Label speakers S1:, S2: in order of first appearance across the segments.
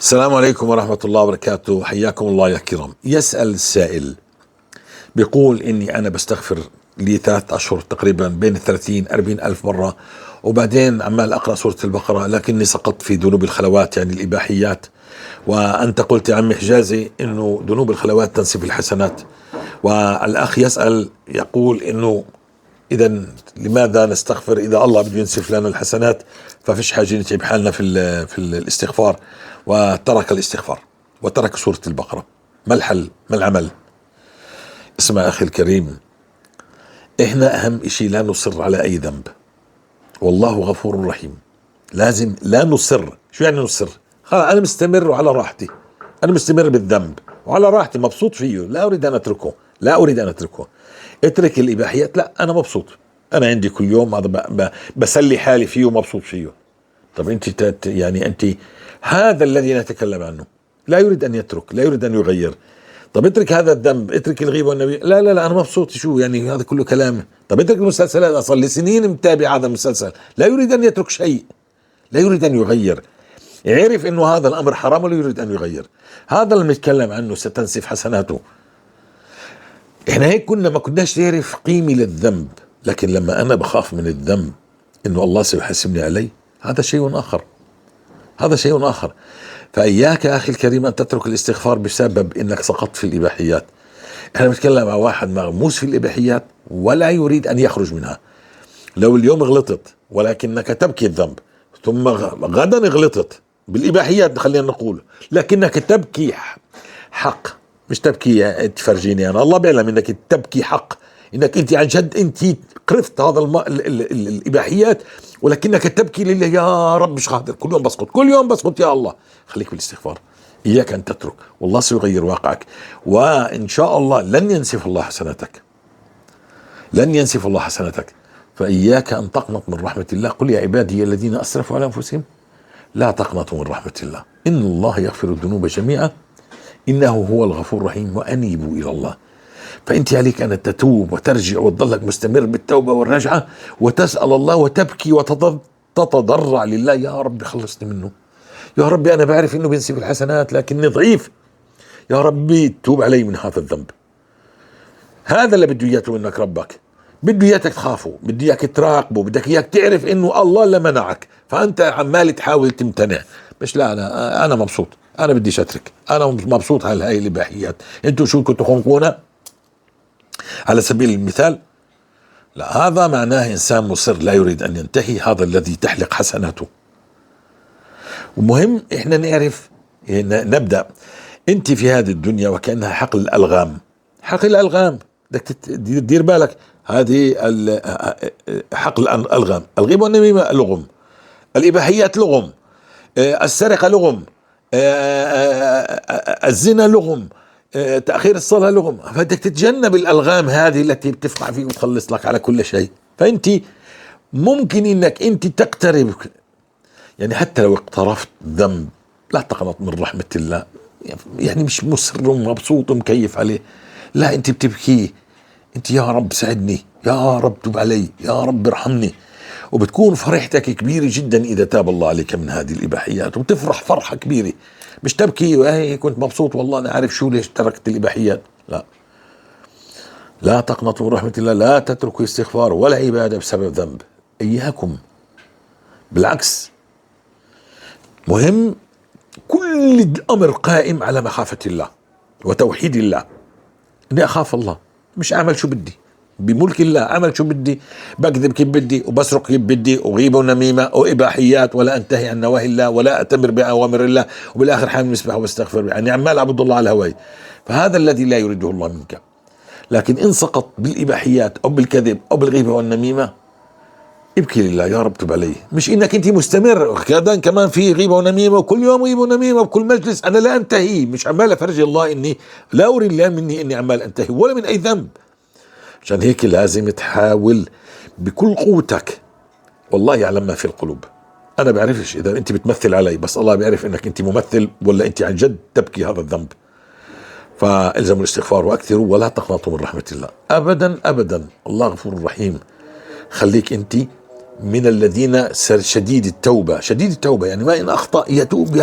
S1: السلام عليكم ورحمة الله وبركاته، حياكم الله يا كرام. يسأل السائل بيقول إني أنا بستغفر لي 3 أشهر تقريبا، بين 30 40 ألف مرة، وبعدين عمال أقرأ سورة البقرة، لكني سقطت في ذنوب الخلوات، يعني الإباحيات. وأنت قلت يا عم حجازي إنه ذنوب الخلوات تنسف الحسنات. والأخ يسأل يقول إنه إذا لماذا نستغفر إذا الله بده ينسف لنا الحسنات؟ ففيش حاجة نتعب حالنا في الاستغفار. وترك الاستغفار وترك سورة البقرة. ما الحل؟ ما العمل؟ اسمع أخي الكريم، إحنا أهم إشي لا نصر على أي ذنب، والله غفور رحيم. لازم لا نصر. شو يعني نصر؟ خلاص أنا مستمر وعلى راحتي، أنا مستمر بالذنب وعلى راحتي، مبسوط فيه، لا أريد أن أتركه، لا أريد أن أتركه. اترك الإباحيات، لا أنا مبسوط، أنا عندي كل يوم هذا بسلي حالي فيه ومبسوط فيه. طب أنت يعني أنت هذا الذي نتكلم عنه لا يريد أن يترك، لا يريد أن يغير. طب اترك هذا الذنب، اترك الغيبة والنبي، لا لا لا أنا مبسوط، شو يعني هذا كله كلام. طب اترك المسلسلات، أصلا لسنين متابع هذا المسلسل، لا يريد أن يترك شيء، لا يريد أن يغير. عرف أنه هذا الأمر حرام ولا يريد أن يغير. هذا اللي بنتكلم عنه ستنسف حسناته. احنا هيك كنا ما كناش نعرف قيمة للذنب، لكن لما أنا بخاف من الذنب إنه الله سيحاسبني عليه، هذا شيء آخر، هذا شيء آخر. فإياك يا أخي الكريم أن تترك الاستغفار بسبب إنك سقطت في الإباحيات. احنا بنتكلم عن واحد مغموس في الإباحيات ولا يريد أن يخرج منها. لو اليوم غلطت ولكنك تبكي الذنب، ثم غدا غلطت بالإباحيات خلينا نقول، لكنك تبكي حق، مش تبكي تفرجيني أنا، الله بيعلم إنك تبكي حق، إنك أنت عن جد أنت قرفت هذا الإباحيات، ولكنك تبكي لله يا رب مش قادر، كل يوم بسقط، كل يوم بسقط يا الله. خليك بالاستغفار، إياك أن تترك، والله سيغير واقعك، وإن شاء الله لن ينسف الله حسناتك، لن ينسف الله حسناتك. فإياك أن تقنط من رحمة الله. قل يا عبادي الذين أسرفوا على أنفسهم لا تقنطوا من رحمة الله، إن الله يغفر الذنوب جميعا إنه هو الغفور الرحيم، وأنيبوا إلى الله. فأنت عليك أن تتوب وترجع وتظلك مستمر بالتوبة والرجعة، وتسأل الله وتبكي وتتضرع لله، يا رب خلصني منه، يا ربي أنا بعرف إنه بينسف الحسنات لكني ضعيف، يا ربي توب علي من هذا الذنب. هذا اللي بده إياه منك ربك، بده إياك تخافه، بده إياك تراقبه، بدك إياك تعرف إنه الله اللي منعك، فأنت عمال تحاول تمتنع. مش لا أنا مبسوط، أنا بديش أترك، أنا مبسوط على هاي الإباحيات، أنتوا شو كنتوا خنقونا على سبيل المثال. لا، هذا معناه إنسان مصر لا يريد أن ينتهي، هذا الذي تحلق حسناته. ومهم إحنا نعرف نبدأ أنت في هذه الدنيا وكأنها حقل الألغام، حقل الألغام بدك تدير بالك، هذه حقل الألغام، الغيبة والنميمة لغم، الإباحيات لغم، السرقة لغم، الزنا لغم، تأخير الصلاة لغم. فبدك تتجنب الألغام هذه التي بتفقع فيك وتخلص لك على كل شيء. فأنت ممكن إنك أنت تقترب، يعني حتى لو اقترفت ذنب لا تقنط من رحمة الله، يعني مش مصر ومبسوط ومكيف عليه، لا أنت بتبكي، أنت يا رب ساعدني، يا رب تب علي، يا رب ارحمني. وبتكون فرحتك كبيرة جدا إذا تاب الله عليك من هذه الإباحيات، وبتفرح فرحة كبيرة، مش تبكي هي كنت مبسوط والله أنا عارف شو ليش تركت الإباحيات. لا، لا تقنطوا من رحمة الله، لا تتركوا استغفار ولا عبادة بسبب ذنب، إياكم. بالعكس، مهم كل الأمر قائم على مخافة الله وتوحيد الله، إني أخاف الله، مش أعمل شو بدي بملك الله، أعمل شو بدي، بكذب كيف بدي، وبسرق كيف بدي، وغيبة ونميمة وإباحيات، ولا أنتهي عن نواهي الله، ولا أتمر بأوامر الله، وبالآخر حامل مسبح وبستغفر، يعني عمال أعبد الله على هواي. فهذا الذي لا يريده الله منك. لكن إن سقط بالإباحيات أو بالكذب أو بالغيبة والنميمة، ابكي لله يا رب تب علي. مش إنك أنت مستمر كذا كمان في غيبة ونميمة، وكل يوم غيبة ونميمة وكل مجلس، أنا لا أنتهي، مش عمال أفرجي الله إني لا أريد الله مني إني عمال أنتهي ولا من أي ذنب. عشان هيك لازم تحاول بكل قوتك، والله يعلم ما في القلوب. أنا بعرفش إذا أنت بتمثل علي، بس الله بيعرف إنك أنت ممثل ولا أنت عن جد تبكي هذا الذنب. فالزموا الاستغفار وأكثروا ولا تقنطوا من رحمة الله أبدا أبدا، الله غفور رحيم. خليك أنت من الذين شديد التوبة، شديد التوبة يعني ما إن أخطأ يتوب،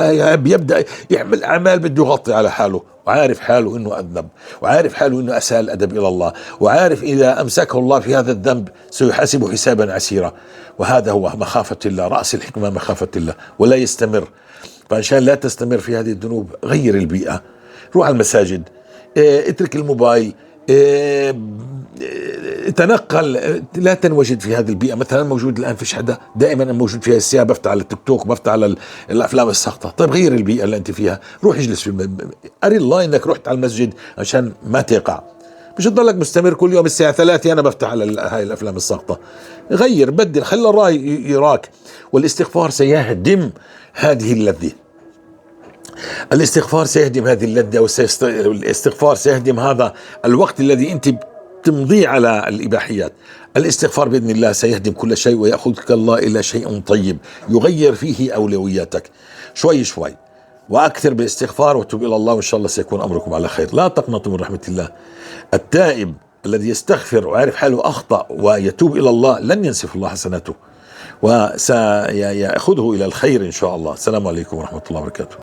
S1: يبدأ يعمل أعمال بده يغطي على حاله، وعارف حاله إنه أذنب، وعارف حاله إنه أساء الأدب إلى الله، وعارف إذا أمسكه الله في هذا الذنب سيحاسبه حسابا عسيرا. وهذا هو مخافة الله، رأس الحكمة مخافة الله، ولا يستمر. فعشان لا تستمر في هذه الذنوب غير البيئة، روح على المساجد، اترك الموبايل، تنقل، لا تنوجد في هذه البيئة. مثلا موجود الآن فيش حدا، دائما موجود فيها السيارة، بفتح على التيك توك، بفتح على الأفلام الساقطة. طيب غير البيئة اللي أنت فيها، روح اجلس في أري الله إنك رحت على المسجد عشان ما تقع، مش تضلك مستمر كل يوم الساعة 3 أنا بفتح على هاي الأفلام الساقطة. غير، بدل، خلي الرأي يراك. والاستغفار سيهدم هذه اللذة، الاستغفار سيهدم هذه اللذة، والاستغفار سيهدم هذا الوقت الذي أنت تمضيه على الإباحيات. الاستغفار بإذن الله سيهدم كل شيء ويأخذك الله إلى شيء طيب يغير فيه أولوياتك شوي شوي. وأكثر بالاستغفار وتوب إلى الله، وإن شاء الله سيكون أمركم على خير. لا تقنطوا من رحمة الله. التائب الذي يستغفر ويعرف حاله أخطأ ويتوب إلى الله لن ينسف الله حسناته، وسيأخذه إلى الخير إن شاء الله. السلام عليكم ورحمة الله وبركاته.